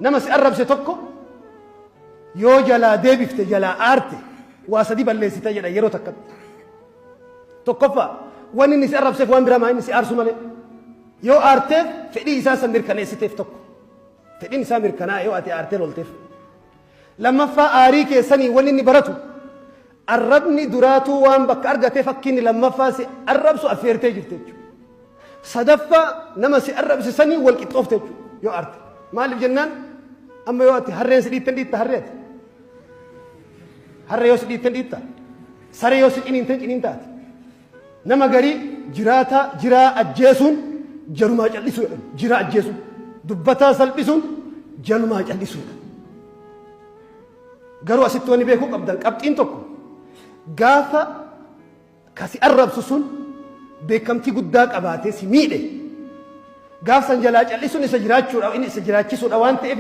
Nama si arrabse tokko yoo jalaa deebifte, jalaa aarte, waa sadi balleessita jedha yeroo takkatti. Tokkoffaa, wanni inni si arrabseef waan biraa maa inni si aarsu malee. Yoo aarteef fedhii isaa san mirkaneessiteef tokko. Fedhiin isaa mirkanaa yoo ati aartee lolteef. Lammaffaa, aarii keessanii wanni inni baratu arrabni duraatuu waan bakka argatee fakkiin lammaffaa si arrabsu affeertee jirte jechuudha. Sadaffaa, nama si arrabse sanii wal qixxoofte jechuudha yoo aarte. Maaliif jennaan, amma yoo ati harreen si dhiitte dhiitta harree ati. Harree yoo si dhiitte dhiitta. Saree yoo si ciniinte ciniintaati. Nama garii jiraataa jiraa ajjeesuun jalumaa cal'isuu jedhan, jiraa ajjeesuun. Dubbataa salphisuun jalumaa cal'isuudha. Garuu asitti wanni beekuu qabdan qabxiin tokko, gaafa kasi arrabsu sun beekamtii guddaa qabaatee si miidhe, gaaf san jalaa cal'isuun isa jiraachuudha, inni isa jiraachisuudha waan ta'eef.